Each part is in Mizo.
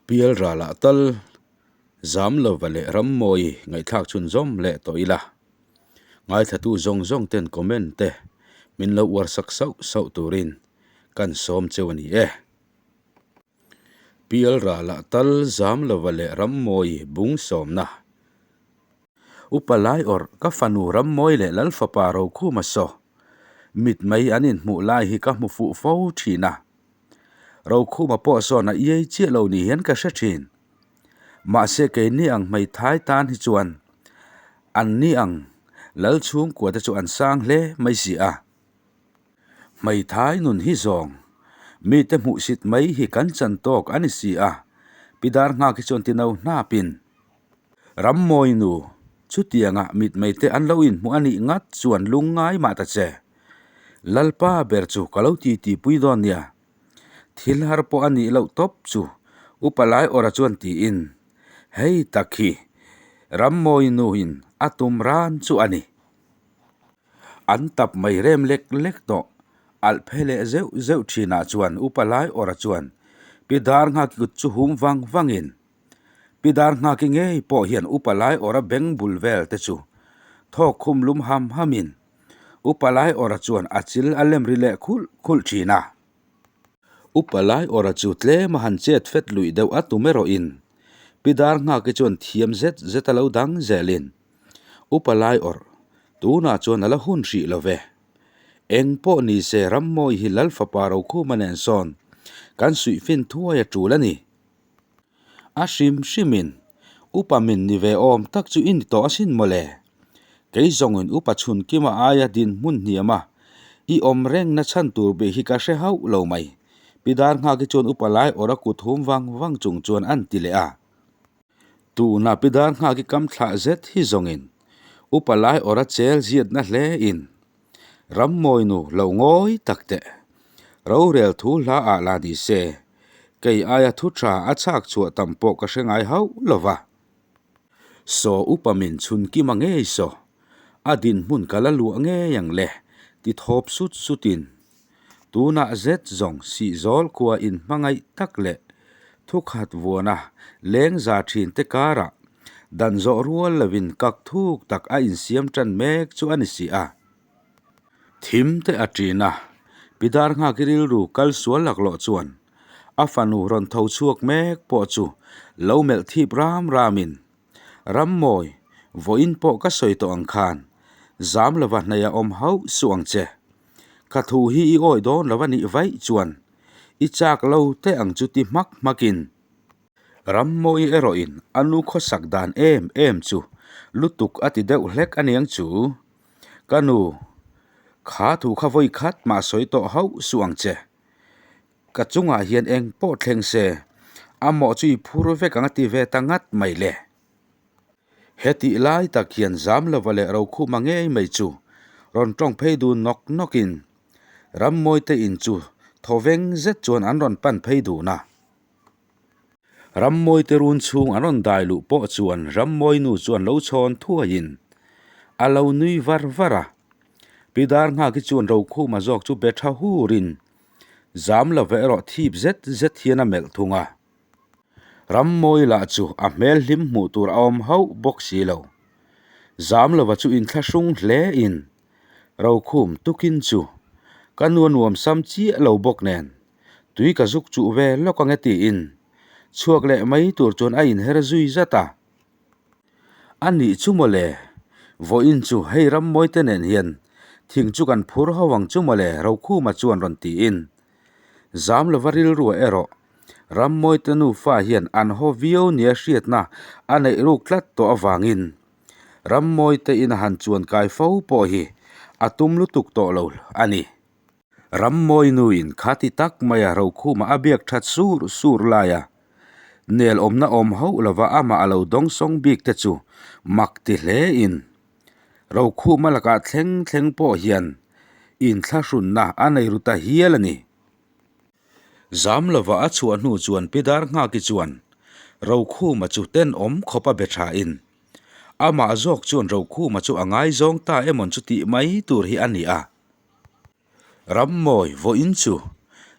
Pialralah tal Zamlova leh Rammawi ngaihthlak chhunzawm leh tawh ila. Ngaithlatu zawng zawng ten comment te min lo uar sak sauh sauh turin kan sawm cheu a ni e. Pialralah tal Zamlova leh Rammawi bung sawmna. Upa Laiawrh ka fanu Rammawi leh Lalfapa Rokhuma saw mit mai an inhmuh lai hi ka hmu fuh fo thin a. Rokhuma pawh sawn a iai chiah lo ni hian ka hre thin. Mahse keini ang hmeithai tan hi chuan an ni ang lal chhungkua te chu an sang hle mai si a. Hmeithai nun hi zawng mite hmuhsit mai hi kan chan tawk a ni si a, Pi Darnghak hi chuan tino hnapin Rammawi nu chutianga mitmei te an lo inhmuh a nih ngat chuan lungngai mah ta che. Lalpa ber chu ka lo titi pui dawn nia. Thil har pawh a nih loh tawp chu Upa Laiawra chuan tiin, Hei tak hi Rammawi nuin a tum ran chu a ni. An tap mai rem lek lek tawh. Alh phe leh zeuh zeuh thinah chuan Upa Laiawra chuan Pi Darnghaki kut chu hum vang vangin, Pi Darnghaki ngei pawh hian Upa Laiawra beng bul vel te chu thawk khum lum ham hamin, Upa Laiawra chuan a chil a lem ri leh khulh khulh thin a. Upa Laiawra chu tlem a han chet fet luih deuh a tum erawhin Pi Darnghaki chuan thiam zet zet a lo dang zelin, Upa Laiawr, tunah chuan a la hun hrih lo ve. Eng pawh ni se Rammawi hi Lal fapa Rokhuma nen sawn kan suihfin thuai a tul a ni. A hrim hrimin upa min ni ve awm tak chu i ni tawh asin mawle. Kei zawngin upa chhun kima aia dinhmun hniam a, i awm rengna chhan tur bih hi ka hre hauh lo mai. Pi Darnghaki chuan upa lai awrh a kut hum vang vang chung chuan an ti leh a. Tuna Pi Darnghaki kam thlah zet hi zawngin upa lai awrh a chel ziatna hle in Rammawinu lo ngawi tak teh. Rorel thu hla ah la ni se, kei aia thu tha a chhak chhuah tam pawh ka hre ngai hauh lo va. Saw upa min chhun kima ngei saw, a dinhmun ka la luah ngei ang le, ti thawp sut sutin. Tunah zet zawng Sihzawl khua inhmangaih tak leh thukhat vuana leng za thin te karah dan zawh rual lovin kak thuk tak a insiam tan mek chu a ni si a. Thim te a ṭin a, Pi Darnghaki rilru kal sual laklawh chuan a fanu rawn tho chhuak mek pawh chu lo melh thip ram ramin, Rammawi, vawiin pawh ka sawi tawh ang khan zam lova hnaih a awm hauh suh ang che. Ka thu hi i awih dawn lo a nih vaih chuan i chak lo teh ang chu ti hmak hmakin Rammawi erawhin a nu khawsak dan em em chu lutuk a ti deuh hlek a niang chu. Ka nu, kha thu kha vawi khat mah sawi tawh hauh suh ang che. Ka chungah hian eng pawh thleng se, a mawh chu i phur vek ang a ti ve ta ngat mai le. Hetih lai tak hian Zamlova leh Rokhuma ngei mai chu rawn tawng phei dun nawk nawkin Rammawite in chu thawveng zet chuan an rawn pan phei dun a. Rammawite run chhung an rawn dai luh pawh chuan Rammawi nu chuan lo chhawn thuaiin a lo nui var var a. Pi Darnghaki chuan Rokhuma zawk chu be tha hurin Zamlova erawh thip zet zet hian a melh thung a. Rammawi lah chu a hmel hlim hmuh tur a awm hauh bawk si lo. Zamlova chu inthlahrung hle in Rokhum tukin chu ka nu a nuam sam chiah lo bawk nen tui ka zuk chuh ve lawk ang e tiin chhuak leh mai tur chuan a inher zui zat a. A nih chu mawle, vawiin chu hei Rammawi te nen hian thing chu kan phur ho ang chu mawle Rokhuma chuan rawn tiin Zamlova rilru erawh Rammawite nufa hian an haw viau nia hriatna a neih ruk tlat tawh avangin Rammawite in a han chuan kai fo pawh hi a tum lutuk tawh lo a ni. Rammawi nuin khati tak maia Rokhuma a biak that sur sur laia nel awmna awm hauh lova amah a lo dawngsawng bik te chu mak ti hle in Rokhuma lakah thleng thleng pawh hian inthlahrunna a nei ru ta hial a ni. Zam lova a chhuah hnu chuan Pi Darnghaki chuan Rokhuma chu tenawm khawp a be thain amah zawk chuan Rokhuma chu a ngaizawng ta emawn chu tih mai tur hi a ni a. Rammawi vawiin chu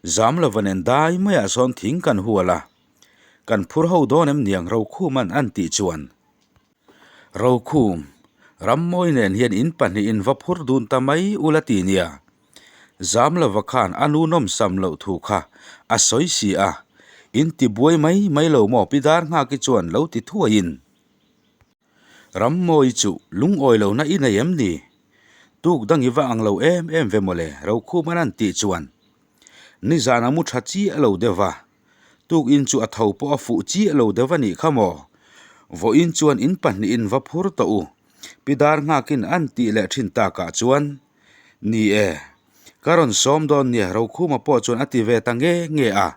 zam lova nen dai maiah sawn thing kan hual a. Kan phur ho dawn em niang Rokhuma'n an tih chuan. Rokhum, Rammawi nen hian in pahnihin va phur dun ta mai ula ti nia. Zamlova khan a nu nawmsam loh thu kha a sawi si a, in ti buai mai mai lo maw Pi Darnghaki chuan lo ti thuaiin. Rammawi chu lungawi lohna i nei em ni? Tuk dang i va ang lo em em ve mawle Rokhuma'n an tih chuan nizan a mu tha chiah lo deuh va, Tukin chu a tho pawh a fuh chiah lo deuh a nih kha maw? Vawiin chuan in pahnihin va phur tawh u, Pi Darnghakin an tih leh thin takah chuan, Ni e, ka rawn sawm dawn nia Rokhuma pawh chuan a ti ve ta nge nge a.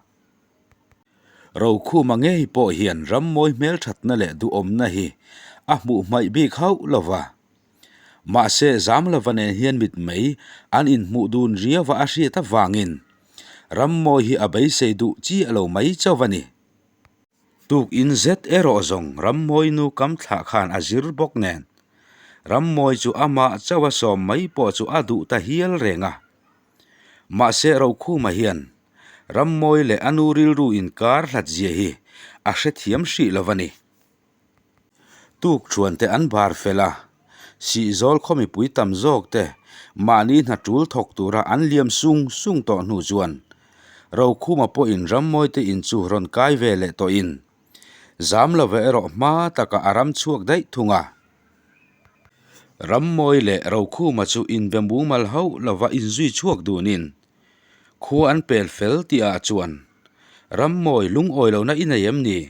Rokhuma ngei pawh hian rammawi hmelthatna leh duhawmna hi a hmuh hmaih bik hauh lo va. Mahse, Zamlova nen hian mitmei an inhmuh dun riauva a hriat avangin Rammawi hi a beisei duh chiah lo mai chauh a ni. Tukin zet erawh zawng Rammawi nu kam thlah khan a zir bawk nen Rammawi chu amah chauha sawm mai pawh chu a duh ta hial reng a. Mahse, Rokhuma hian Rammawi leh a nu rilru inkar hlat zia hi a hrethiam hrih lo a ni. Tuk thuan te an bar fel a, Sihzawl khaw mipui tam zawk te mahni hna tul thawk tura an liam sung sung tawh hnu chuan Rokhuma pawhin Rammawi te in chu rawn kai ve leh tawhin Zamlova erawh hma takah a ram chhuak daih thung a. Rammawi leh Rokhuma chu inbe mumal hauh lova inzui chhuak dunin Khua an pel fel tih ah chuan Rammawi lungawi lohna i nei em ni?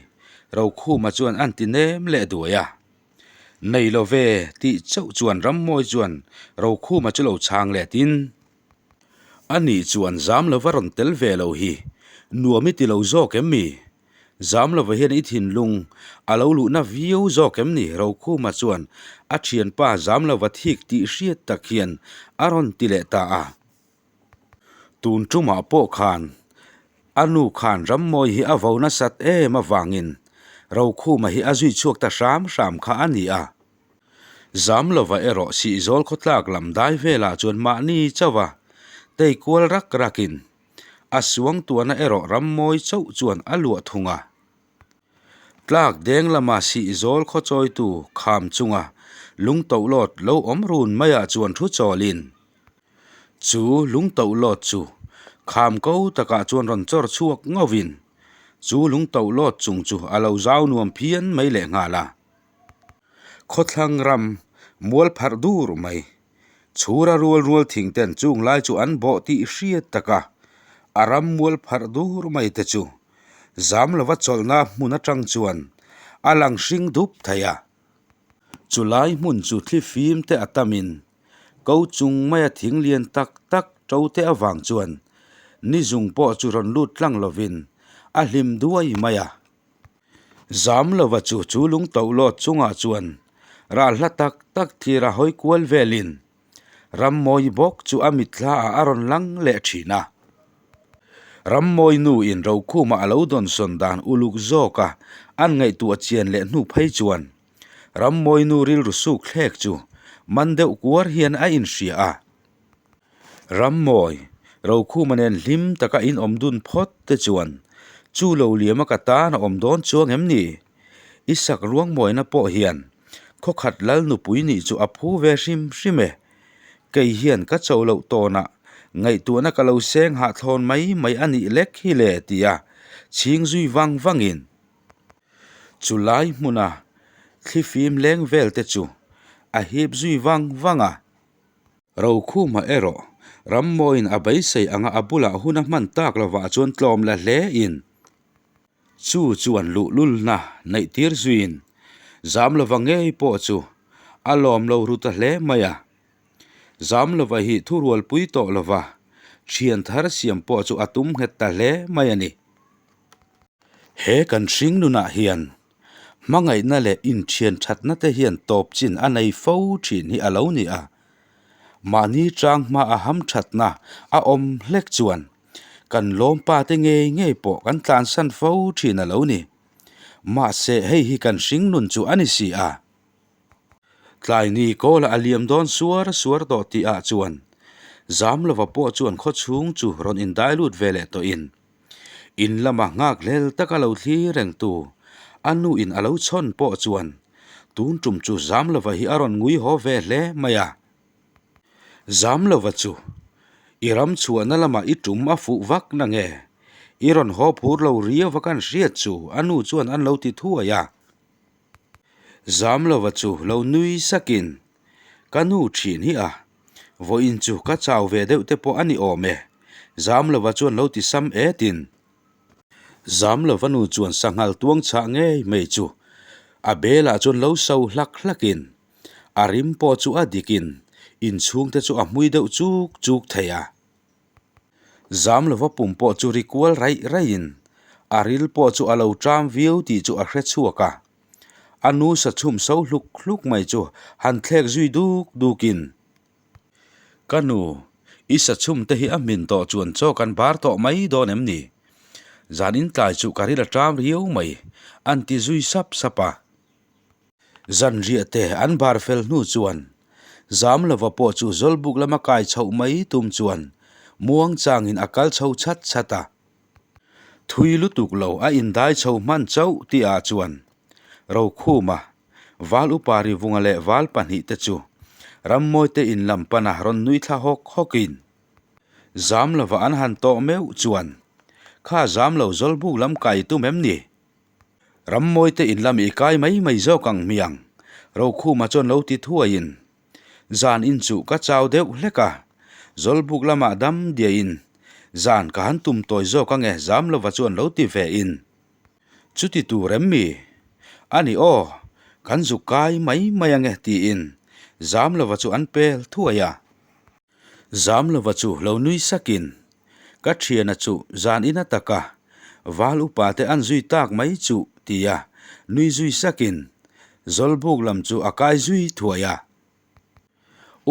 Rokhuma chuan an ti nem leh duai a. Nei lo ve tih chauh chuan Rammawi chuan Rokhuma chu lo chhang leh tin. Ani chuan zam lova rawn tel ve lo hi nuam i ti lo zawk em mi? Zam lova hian i thinlung a lo luhna viau zawk em ni? Rokhuma chuan a thianpa zam lova thik tih hriat tak hian a rawn ti leh ta a. Tun tumah pawh khan a nu khan Rammawi hi a vo nasat em avangin Rokhuma hi a zui chhuak ta hram hram kha a ni a. Zamlova erawh Sihzawl khawtlak lam dai velah chuan mahni chauha tei kual rak rakin a suangtuahna erawh Rammawi chauh chuan a luah thung a. Tlak deng lama Sihzawl khawchawitu kham chunga lungtohlawt lo awm run maiah chuan thu chawlin Chu lungtohlawt chu kham ko takah chuan rawn chawr chhuak ngauhin chu lungtohlawt chung chu a lo zau nuam phian mai leh nghal a. Khawthlang ram mual pharh dur mai chhura rual rual thing ten chung lai chu an bawh tih hriat taka a ram mual pharh dur mai te chu zam lova chawlhna hmun atang chuan a lang hring dup thei a. Chu lai hmun chu thli fim te a tamin Ko chung maia thing lian tak tak to te avang chuan ni zung pawh chu rawn lut tlang lovin a hlim duai mai a. Zamlova chu chu lung tohlawt chungah chuan rah hla tak tak thlir a hawi kual velin Rammawi bawk chu a mitthla ah a rawn lang leh thin a. Rammawi nu in Rokhuma a lo dawnsawn dan uluk zawk a an ngaihtuah chian leh hnu phei chuan Rammawi nu rilru suk thlek chu man deuh kuar hian a inhria a. Rammawi, Rokhuma nen hlim taka in awm dun phawt te chuan chu lo liama ka tan a awm dawn chuang em ni? I sak ruangmawina pawh hian khawkhat lal nupui nih chu a phu ve hrim hrim e. Kei hian ka cho loh tawnah ngaihtuahna ka lo seng hahthlawn mai mai a nih lek hi le tia chhing zui vang vangin Chu lai hmuna thlifim leng vel te chu a hip zui vang vang a. Rokhuma erawh Rammawiin a beisei anga a bulah hun a hman tak lovah chuan tlawm la hle in chu chuan luhlulna neih tir zuiin zam lova ngei pawh chu a lawm lo ru ta hle mai a. Zam lova hi thurualpui tawh lova thian thar siam pawh chu a tum nghet ta hle mai a ni. He kan hring nunah hian hmangaihna leh inthian thatna te hian tawp chin a nei fo thin hi a lo ni a. Mahni chang hma a ham thatna a awm hlek chuan kan lawmpa te ngei ngei pawh kan tlansan fo thin a lo ni. Mahse hei hi kan hring nun chu a ni si a. Tlaini kawla a liam dawn suar suar tawh tih ah chuan Zamlova pawh chuan khawchhung chu rawn indai lut ve leh tawhin. In lama nghak hlel taka lo thlir rengtu a nu in a lo chhawn pawh chuan tun tum chu Zamlova hi a rawn ngui haw ve hle mai a. Zamlova chu i ram chhuahna lamah i tum a fuh vak na nge? I rawn haw phur lo riau a kan hriat chu a nu chuan an lo ti thuai a. Zamlova chu lo nui sakin Ka nu thin hi a, vawiin chu ka chau ve deuh te pawh a ni awm e, Zamlova chuan lo ti sam etin. Zamlova nu chuan sanghal tuang chhah ngei mai chu a belah chuan lo so hlak hlakin a rim pawh chu a dikin inchhungte chu a hmui deuh chuk chuk thei a. Zamlova pum pawh chu ri kual raih raihin a ril pawh chu a lo ṭam viau tih chu a hre chhuak a. A nu sa chhum so hluk hluk mai chu han thlek zui duk dukin, Ka nu, i sa chhum te hi a hmin tawh chuan chaw kan bar tawh mai dawn em ni? Zan intlai chu ka ril a ṭam riau mai, an ti zui sap sap a. Zanriah te an bar fel hnu chuan Zamlova pawh chu Zawlbuk lama kai chhoh mai tum chuan muangchangin a kal chho chhat chhat a. Thui lutuk lo a indai chho hman chauh tihah chuan Rokhuma, Val Upa Rivunga leh Val pahnihte chu Rammawite in lam pana rawn nui thla hawk hawkin Zamlova an han tawh meuh chuan Kha Zamlo Zawlbuk lam kai tum em ni? Rammawite in lam i kai mai mai zawk ang hmiang, Rokhuma chuan lo ti thuaiin, Zan in chu ka chau deuh hlek a, Zawlbuk lamah dam diahin zan ka han tum tawi zawk ange Zamlova chuan lo ti ve in, Chuti tur em mi? Ani aw, kan zuk kai mai mai ange tiin Zamlova chu an pel thuai a. Zamlova chu lo nui sakin, Ka thiana chu zan ina taka val upa te an zui tak mai chu tia nui zui sakin Zawlbuk lam chu a kai zui thuai a.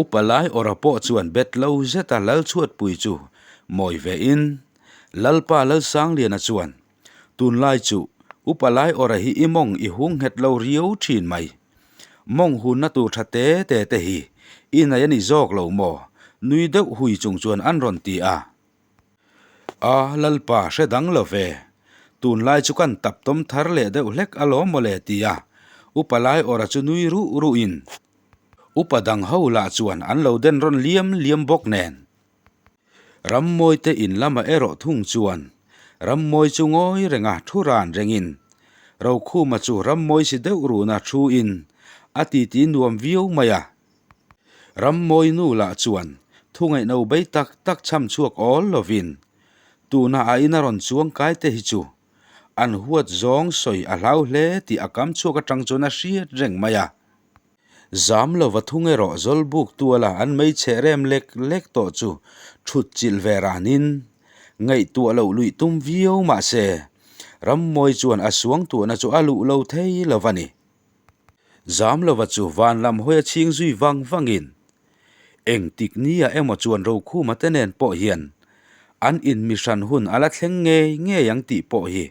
Upa lai awra pawh chuan bet lo zeta Lalchhuatpui chu mawi vein Lalpa Lalsangliana chuan Tunlai chu upa lai awra hi i mawng i hung nghet lo riau thin mai. Mawng hunna tur tha te te te hi i nei a ni zawk lo maw? Nui deuh hui chung chuan an rawn ti a. A, Lalpa hre dang lo ve. Tunlai chu kan tap tawm thar leh deuh hlek alawm mawle ti a upa lai awra chu nui ruh ruhin upa dang ho lah chuan an lo den rawn liam liam bawk nen. Rammawite in lamah erawh thung chuan Rammawi chu ngawi renga thu ran rengin Rokhuma chu Rammawi si deuh runa thu in a titi nuam viau mai a. Rammawi nu lah chuan thu ngaihno bei tak tak chham chhuak awl lovin tuna a ina rawn chuang kai te hi chu an huat zawng sawi a hlau hle tih a kam chhuak atang chuan a hriat reng mai a. Zam lova thung erawh Zawlbuk tuala an mei cheh rem lek lek tawh chu thut chilh ve ranin ngaihtuah loh luih tum viau mah se Rammawi chuan a suangtuahna chu a luh lo thei lo va ni. Zam lova chu van lam hawi a chhing zui vang vangin engtik nia emaw chuan Rokhuma te nen pawh hian an inmihran hun a la thleng ngei ngei ang tih pawh hi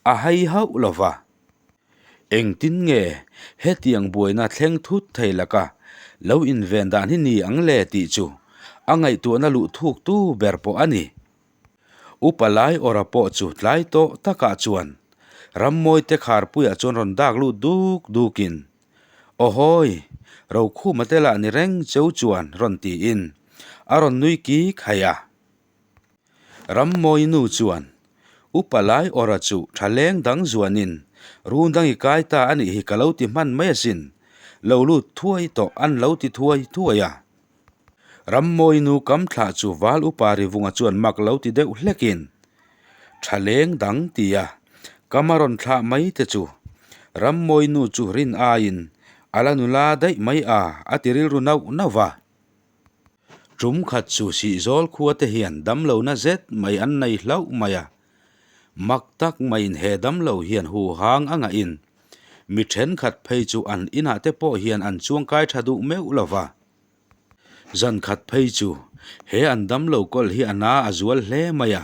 a hai hauh lo va. Engtin nge hetiang buaina thleng thut thei laka lo inven dan hi ni ang le tih chu a ngaihtuahna luh thuk tu ber pawh a ni. Upa lai awra pawh chu tlai tawh takah chuan Rammawite kharpuiah chuan rawn dak lut duk dukin, Awhawi, Rokhuma te lah ni reng cheu chuan rawn tiin a rawn nui kik haih a. Rammawi nu chuan, Upa lai awra chu tha leng dang zuanin run dang i kai ta a nih hi ka lo ti hman mai asin, lo lut thuai tawh an lo ti thuai thuai a. Rammawi nu kam thlah chu val upa rivunga chuan mak lo ti deuh hlekin, Tha leng dang tia kam a rawn thlah mai te chu Rammawi nu chu rin aiin a la nula daih mai a, a ti rilru nauh nauh va. Tum khat chu Sihzawl khua te hian damlohna zet mai an nei hlauh mai a, mak tak maiin he damlo hian huhang a ngahin mi thenkhat phei chu an inah te pawh hian an chuangkai tha duh meuh lo va. Zan khat phei chu he an damlo kawl hi a na a zual hle mai a,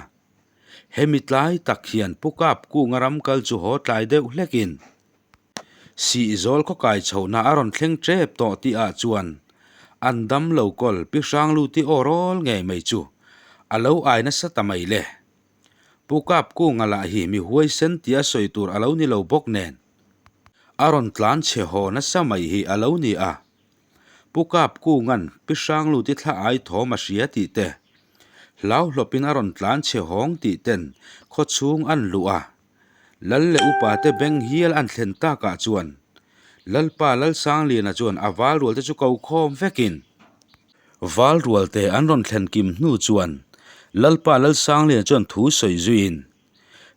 hemi tlai tak hian Pu Kap Kunga ram kal chu haw tlai deuh hlekin Sihzawl khaw kai chhohna a rawn thleng tep tawh tih ah chuan an dam lo kawl Pi Hrangluti aw rawl ngei mai chu a lo ai nasa ta mai le. Pu Kapkunga lah hi mi huaisen tia sawi tur a lo ni lo bawk nen, a rawn tlan chhe haw nasa mai hi a lo ni a. Pu Kapkunga'n Pi Hrangluti thla ai thawm a hria tih te, hlauhlawpin a rawn tlan chhe hawng tih ten khawchhung an luh a. Lal leh upa te beng hial an thlen takah chuan Lalpa Lalsangliana chuan a val rual te chu ko khawm vekin, Val rual te an rawn thlen kim hnu chuan Lalpa Lalsangliana chuan thu sawi zuiin,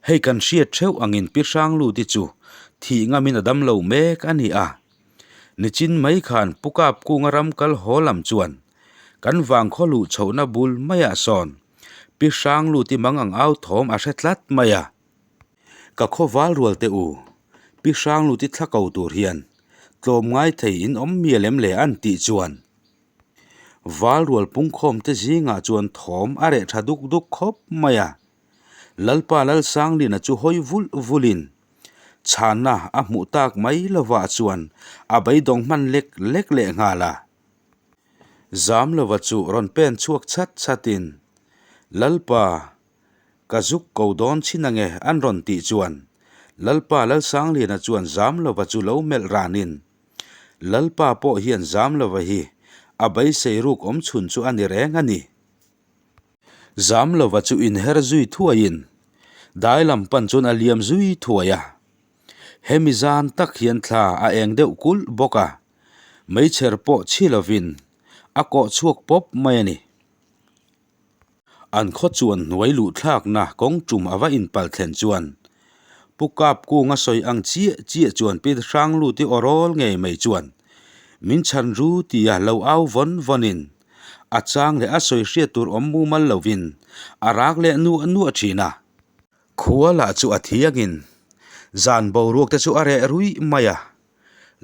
Hei kan hriat theuh angin Pi Hrangluti chu thih ngamin a dam lo mek a ni a. Nichin mai khan Pu Kapkunga ram kal haw lam chuan kan vangkhaw luh chhohna bul maiah sawn Pi Hrangluti mang ang au thawm a hre tlat mai a. Ka khaw val rual teh u, Pi Hrangluti thla ko tur hian tlawm ngai thei in awm mial em le an tih chuan val rual pungkhawm te zingah chuan thawm a reh tha duk duk khawp mai a. Lalpa Lalsanglina chu hawi vulh vulhin chhanna a hmuh tak mai lovah chuan a beidawng hman lek lek leh nghal a. Zamlova chu rawn pen chhuak chhat chhatin, Lalpa, ka zuk ko dawn chin ange an rawn tih chuan Lalpa Lalsangliana chuan Zamlova chu lo melh ranin, Lalpa pawh hian Zamlova hi a beisei ruk awm chhun chu a ni reng a ni. Zamlova chu inher zui thuaiin dai lam pan chuan a liam zui thuai a. Hemi zan tak hian thla a eng deuh kulh bawk a, meichher pawh chhi lovin a kawh chhuak pawp mai a ni. An khaw chuan hnuai luh thlakna kawng tum a va inpal thlen chuan Pu Kapkunga sawi ang chiah chiah chuan Pi Hrangluti aw rawl ngei mai chuan min chhan ru tia lo au vawn vawnin a chang leh a sawi hriat tur awm mumal lovin a rak leh nuah nuah thin a. Khua lah chu a thiangin zan boruak te chu a reh ruih mai a,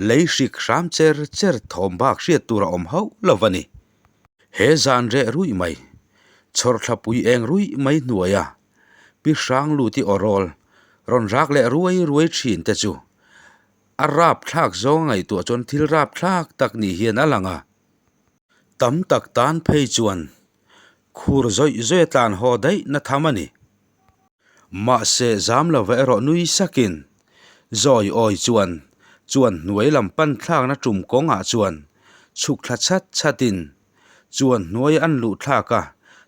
lei hrik hram cher cher thawm bak hriat tur a awm hauh lo a ni. He zan reh ruih mai, chhawrthla pui eng ruih mai hnuaia Pi Hrangluti aw rawl rawn rak leh ruai ruai thin te chu a rapthlak zawng a ngaihtuah chuan thil rapthlak tak ni hian a lang a. Tam tak tan phei chuan khur zawih zawih a tlan haw daih na tham a ni. Mahse zam lova erawh nui sakin zawi awi chuan chuan hnuai lam pan thlakna tum kawngah chuan chhuk thla chhat chhatin chuan hnuai an luh thlak a,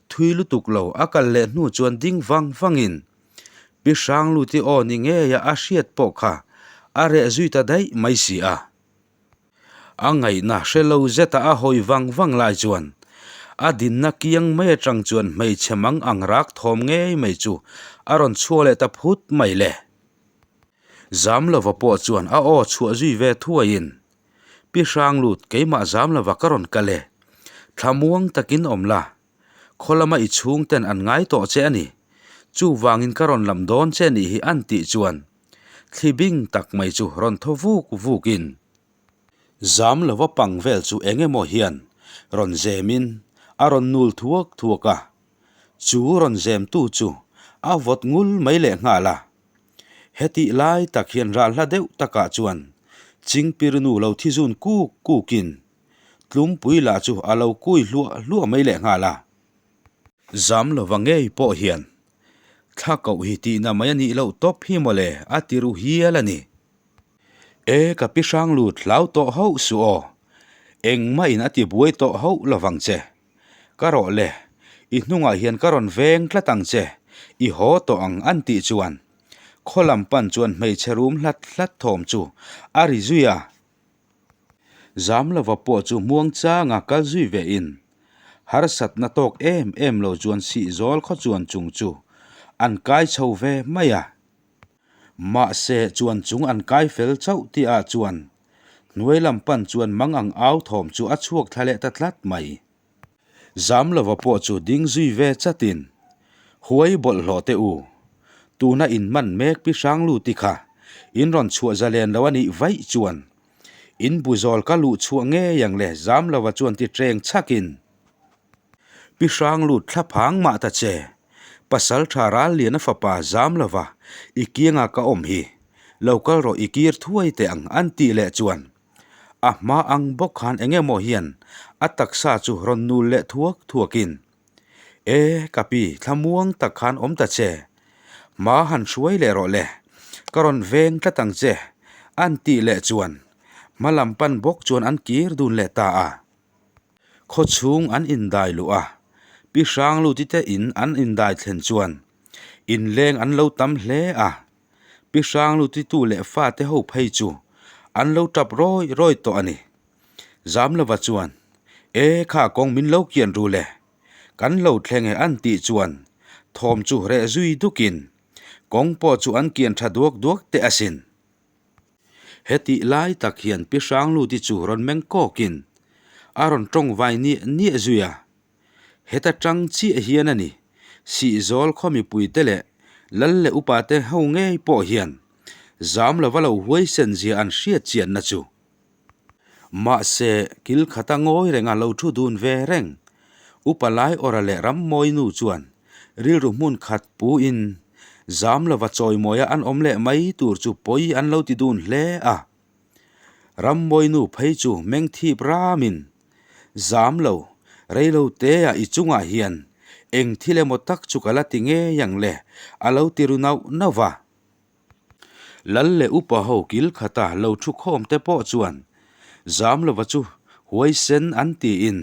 thui lutuk lo a kal leh hnu chuan ding vang vangin Pi Hrangluti aw ni ngeia a hriat pawh kha a reh zui ta daih mai si a. A ngaihna hre lo zeta a hawi vang vang lai chuan a dinna kiang mai atang chuan hmeichhe mang ang rak thawm ngei mai chu a rawn chhuak leh ta phut mai le. Zamlova pawh chuan a aw chhuah zui ve thuaiin, Pi Hranglut, keimah Zamlova ka rawn kal e. Thlamuang takin awm la, khaw lama i chhungten an ngai tawh che a ni. Chuvangin ka rawn lam dawn che nih hi an tih chuan thli bing tak mai chu rawn thaw vuk vukin zam lova pang vel chu eng emaw hian rawn zemin a rawn nul thuak thuak a, chu rawn zemtu chu a vawt ngul mai leh nghal a. Hetih lai tak hian ralhla deuh takah chuan Chingpirnu lo thi zun kuk kukin Tlumpui lah chu a lo kui hluah hluah mai leh nghal a. Zam lova ngei pawh hian thla koh hi tihna mai a nih loh tawp hi mawle a ti ru hial a ni. E ka pi hrang lut hlau tawh hauh suh aw, engmah in a ti buai tawh hauh lovang che. Ka rawh le, i hnungah hian ka rawn veng tlat ang che, i haw tawh ang an tih chuan khaw lam pan chuan hmeichhe rum hlat hlat thawm chu a ri zui a. Zamlova pawh chu muangchanga kal zui ve in harsatna tawk em em lo chuan sihzawl khaw chuan chung chu an kai chho ve mai a. Mahse chuan chung an kai fel chauh tih ah chuan hnuai lam pan chuan mangang au thawm chu a chhuak thla leh ta tlat mai. Zamlova pawh chu ding zui ve chatin, Huai bawlhhlawh teh u, tuna in man mek pi Hranglu ti kha in rawn chhuah zalen lo a nih vaih chuan in bu zawl ka luh chhuah ngei ang le Zamlova chuan ti ṭeng chhakin, Pi Hranglu thla phang mah ta che, pasal ṭha ral lian a fapa Zamlova i kianga ka awm hi, lo kal rawh i kir thuai teh ang an tih leh chuan A hma ang bawk khan eng emaw hian a taksa chu rawn nul leh thuak thuakin, E ka pi, thlamuang tak khan awm ta che. Hma han hruai leh rawh le, ka rawn veng tlat ang che, an tih leh chuan hma lam pan bawk chuan an kir dun leh ta a. Khaw chhung an indai luh a, Pi Hrangluti te in an indai thlen chuan inleng an lo tam hle a, Pi Hrangluti tu leh fate ho phei chu an lo tap rawi rawi tawh a ni. Zamlova chuan, E kha kawng min lo kian ru le, kan lo thleng e an tih chuan thawm chu reh zui dukin kawng pawh chu an kian tha duak duak teh asin. Hetih lai tak hian Pi Hrangluti chu rawn meng kawkin a rawn tawng vai niah niah zui a. Heta tang chiah hian a ni, Sihzawl khaw mipuite leh lal leh upate ho ngei pawh hian zam lova lo huaisen zia an hriat chianna chu. Mahse, kil khata ngawi renga lo thu dun ve reng Upa Laiawra leh Rammawinu chuan rilru hmun khat puin zam lova chawimawia an awm leh mai tur chu pawi an lo ti dun hle a. Rammawinu phei chu meng thip ramin, Zam lo, rei lo tea i chungah hian eng thil emaw tak chu ka la ti ngei ang le, a lo ti ru nauh nauh va. Lal leh upa ho kil khata lo thu khawm te pawh chuan Zamlova chu huaisen an tiin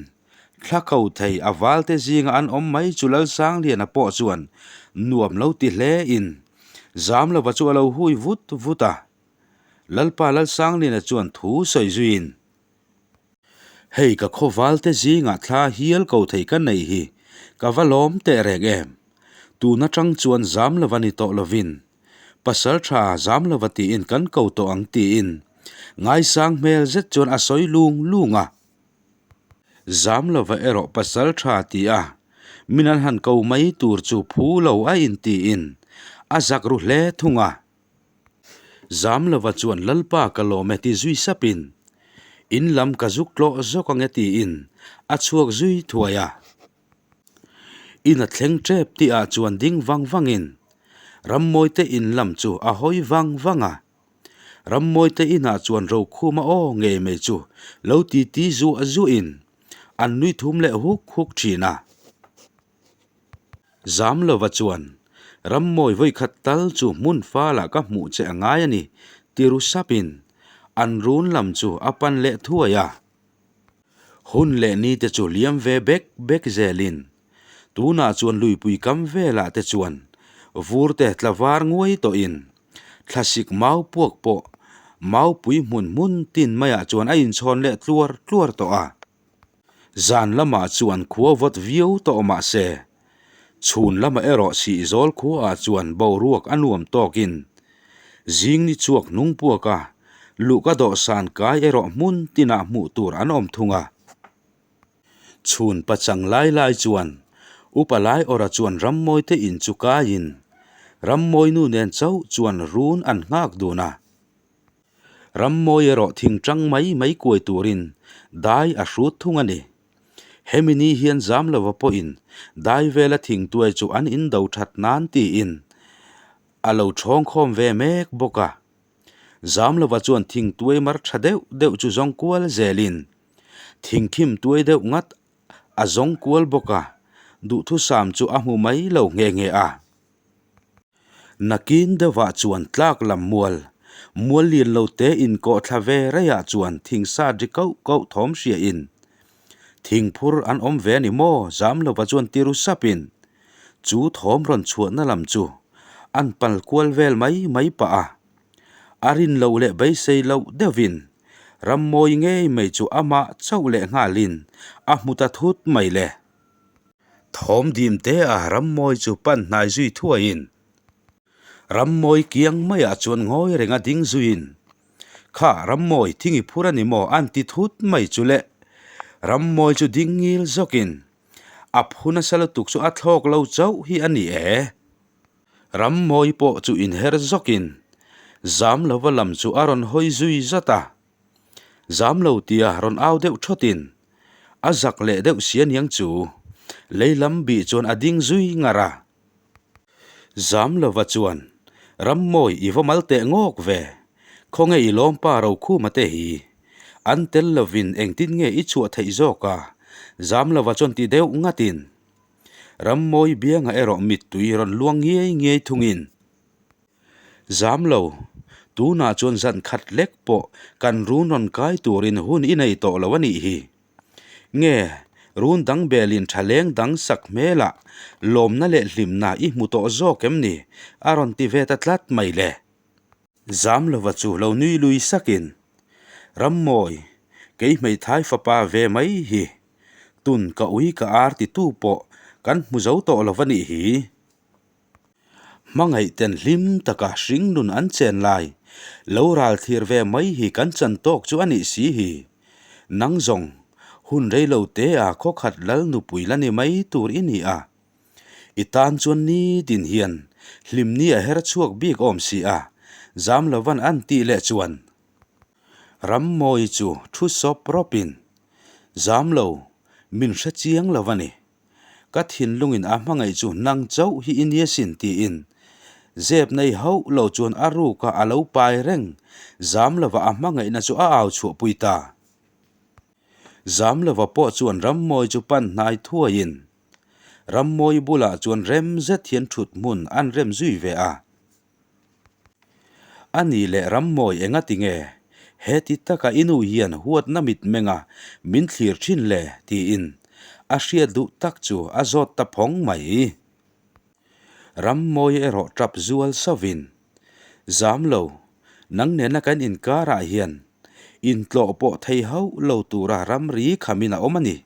thla ko thei a valte zinga an awm mai chu Lalsangliana pawh chuan nuam lo ti hle in Zamlova chu a lo hui vut vut a. Lalpa Lalsangliana chuan thu sawi zuiin. Hei ka khawvalte zingah thla hial ko thei ka nei hi ka va lawm teh reng em? Tun atang chuan zam lova ni tawh lovin pasal tha zam lova tiin kan ko tawh ang tiin ngaisang hmel zet chuan a sawi lung lung a. Zam lova erawh pasal tha ti a min an han ko mai tur chu phu lo a intiin a zak ru hle thung a. Zamlova chuan Lalpa ka lawm e ti zui sapin, In lam ka zuk tlawh zawk ang e tiin a chhuak zui thuai a. In a thleng tep tihah chuan ding vang vangin Rammawite in lam chu a hawi vang vang a. Rammawite inah chuan Rokhuma aw ngei mai chu lo titi zuah zuahin an nui thum leh huk huk thin a. Zamlova chuan, Rammawi vawikhat tal chu hmun falah ka hmuh che a ngai a ni, ti ru sapin an run lam chu a pan leh thuai a. Hun leh ni te chu liam ve bek bek zelin tunah chuan luipui kam velah te chuan vur te tla var nguai tawhin thlasik mau puak pawh maupui hmun hmun tin maiah chuan a inchhawn leh tluar tluar tawh a. Zan lamah chuan khua vawt viau tawh mah se, chhun lamah erawh Sihzawl khuaah chuan boruak a nuam tawkin zing ni chhuak hnung puak a, luhka dawhsan kai erawh hmun tinah hmuh tur an awm thung a. Chhun pachang lai lai chuan Upa Laiawra chuan Rammawite in chu kaiin Rammawinu nen chauh chuan run an nghak dun a. Rammawi erawh thingtang mai mai kuai turin dai a hrut thung a ni. Hemi ni hian Zamlova pawhin dai vela thingtuai chu an in do that nan tiin a lo chhawng khawm ve mek bawk a. Zamlova chuan thingtuai mar tha deuh deuh chu zawng kual zelin thingkhim tuai deuh ngat a zawng kual bawk a, duhthusam chu a hmu mai lo nghe nghe a. Nakin deuhah chuan tlak lam mual, mual lian lo te inkawh thla ve reiah chuan thing sat ri koh koh thawm hriain thing phur an awm ve a ni maw? Zamlova chuan ti ru sapin chu thawm rawn chhuahna lam chu an pal kual vel mai mai pah a. A rin loh leh beisei loh deuhin rammawi ngei mai chu amah chauh leh nghalin a hmu ta thut mai le. Thawm dim te a Rammawi chu pan hnai zui thuaiin Rammawi kiang maiah chuan ngawi renga ding zuiin, Kha Rammawi thing i phur a ni maw? an ti thut mai chu le. Rammawi chu ding ngil zawkin a phu nasa lutuk chu a thlawk lo chauh hi a ni e. Rammawi pawh chu inher zawkin Zamlova lam chu a rawn hawi zui zat a. Zam lo tia rawn au deuh thawtin a zak leh deuh si aniang chu lei lam bih chuan a ding zui ngar a. Zam lova chuan Rammawi i va mal teh ngawk ve, khawnge i lawmpa Rokhuma te hi an tel lovin engtin nge i chhuah theih zawk a? Zam lova chuan ti deuh ngatin Rammawi bianga erawh mittui rawn luang ngiai ngiai thungin. Zam lo, tunah chuan zan khat lek pawh kan run rawn kai turin hun i nei tawh lo a nih hi. Nge, run dang belin tha leng dang sak hmelah lawmna leh hlimna i hmu tawh zawk em ni? a rawn ti ve ta tlat mai le. Zamlova chu lo nui lui sakin, Rammawi, kei hmeithai fapa ve mai hi, tun ka ui ka ar titu pawh kan hmu zo tawh lo va nih hi. Hmangaihten hlim taka hringnun an chen lai, lo ral thlir ve mai hi kan chan tawk chu a nih si hi. Nang zawng, hun rei lo te a khawkhat lal nupui la ni mai tur i ni a. I tan chuan ni din hian hlimni a her chhuak bik awm si a, zam lovan an tih leh chuan Rammawi chu thu sawp rawpin, Zam lo, min hre chiang lo a ni. Ka thinlungin a hmangaih chu nang chauh hi i nia sin tiin zep nei hauh lo chuan a ruka a lo pai reng zam lova a hmangaihna chu a au chhuahpui ta. Zam lova pawh chuan Rammawi chu pan hnai thuaiin Rammawi bulah chuan rem zet hian thut hmun an rem zui ve a. A ni leh Rammawi enga ti nge? Heti taka i nu hian huatna mitmenga min thlir thin le? tiin a hriat duh tak chu a zawt ta phawng mai. Rammawi erawh tap zual sauvin, Zam lo, nang nena kan inkarah hian intlawh pawh thei hauh lo tura ramri khamin a awm a ni.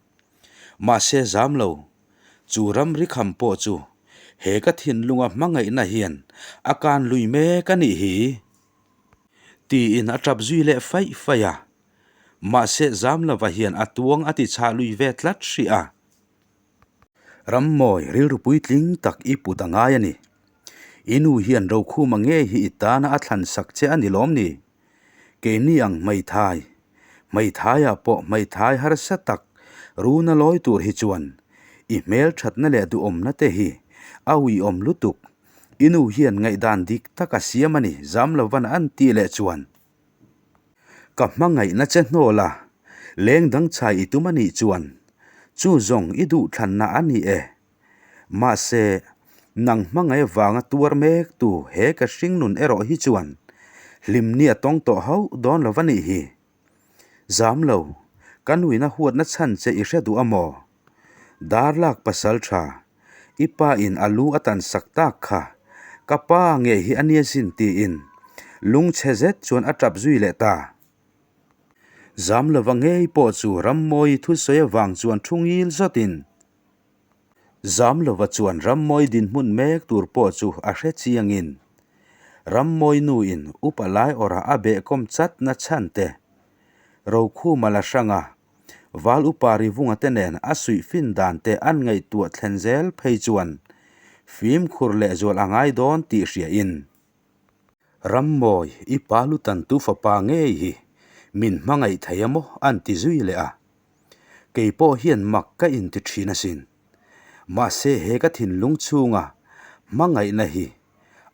Mahse zam lo, chu ramri kham pawh chu he ka thinlunga hmangaihna hian a kan lui mek a nih hi. Tiin a tap zui leh faih faih a. Mahse zam lova hian a tuang a ti chhah lui ve tlat hrih a. Rammawi rilru puitling tak i put a ngai a ni. I nu hian Rokhuma ngei hi i tana a thlan sak che a ni lawm ni? Keini ang hmeithai, hmeithaiah pawh hmeithai harsa tak runa lawi tur hi chuan i hmelthatna leh duhawmna te hi a uiawm lutuk. I nu hian ngaihdan dik tak a siam a ni, Zamlovan an tih leh chuan. Ka hmangaihna che hnawl a, leng dang chhai i tum a nih chuan chu zawng i duhthlanna a ni e. Mahse, nang hmangaih avanga tuar mek tu he ka hringnun erawh hi chuan hlimni a tawng tawh hauh dawn lo va nih hi. Zam lo, ka nuina huatna chhan che i hre duh a maw? Dar lak pasal tha, i pa in a lu a tan sak tak kha, ka pa ngei hi a nia sin tiin lungchhe zet chuan a tap zui leh ta. Zam lova ngei pawh chu Rammawi thusawi avang chuan thu ngil zawtin, Zamlova chuan Rammawi dinhmun mek tur pawh chu a hre chiangin Rammawi nuin upa lai awrha a behkawm chatna chhan te, Rokhuma la hranga Val upa Rivunga te nen a suih fin dan te an ngaihtuah thlen zel phei chuan fimkhur lehzual a ngai dawn tih hriain Rammawi, i pa lutantu fapa ngei hi min hmangaih thei a maw an ti zui leh a. Kei pawh hian mak ka inti thin asin. Mahse he ka thinlung chhunga hmangaihna hi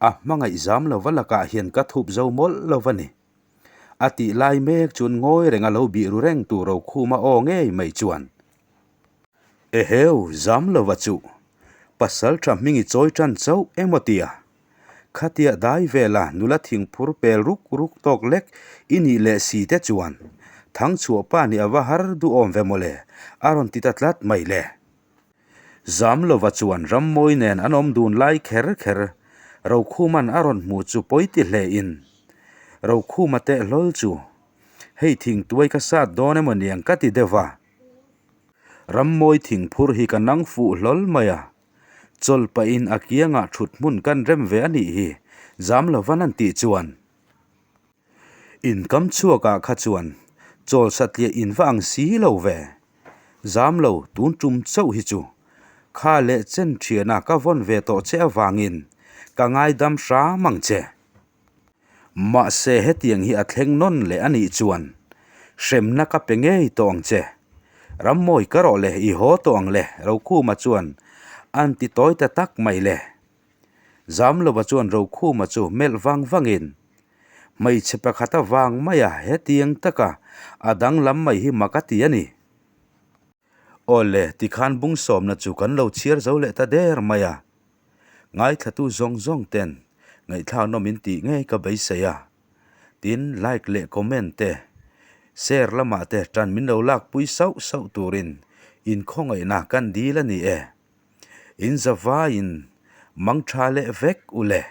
a hmangaih zam lova lakah hian ka thup zo mawlh lo va ni. A tih lai mek chuan ngawi reng a lo bih ru reng tur Rokhuma aw ngei mai chuan, Eheu, zam lova chuh, pasal tha hming i chawi tan chauh emaw tia? Khatia dai vela nula thingphur pel ruk ruk tawk lek i nih leh si te chuan Thangchhuah pa nih a va har duhawm ve mawle a rawn ti ta tlat mai le. Zamlova chuan Rammawi nen an awm dun lai kher kher Rokhuma'n a rawn hmuh chu pawi ti hle in Rokhuma teh hlawl chu hei thingtuai ka sat dawn emaw niang ka ti deuh va. Rammawi thingphur hi ka nang fuh hlawl mai a. Chawl pahin a kiangah thut hmun kan rem ve a nih hi, zam lovan an tih chuan. In kam chhuakah kha chuan chawl satliah in va ang si lo ve. Zam lo tun tum chauh hi chu kha leh chen thiana ka vawn ve tawh che avangin ka ngaidam hram ang che. Mahse hetiang hi a thleng nawn leh a nih chuan hremna ka pe ngei tawh ang che. Rammawi ka rawh le, i haw tawh ang le, Rokhuma chuan an ti tawi ta tak mai le. Zamlova chuan Rokhuma chu melh vang vangin, Hmeichhe pakhat avang maia hetiang taka a danglam mai hi mak a ti a ni. Awle, tikhan bung sawmna chu kan lo chhiar zo leh ta der mai a. Ngaithlatu zawng zawng ten. Ngaihthlak nawm in tih ngei ka beisei a. Tin, like leh comment te, share lamah te tan min lo lakpui sauh sauh turin inkhawngaihna kan dil a ni e. In zavaiin mangtha leh vek u le.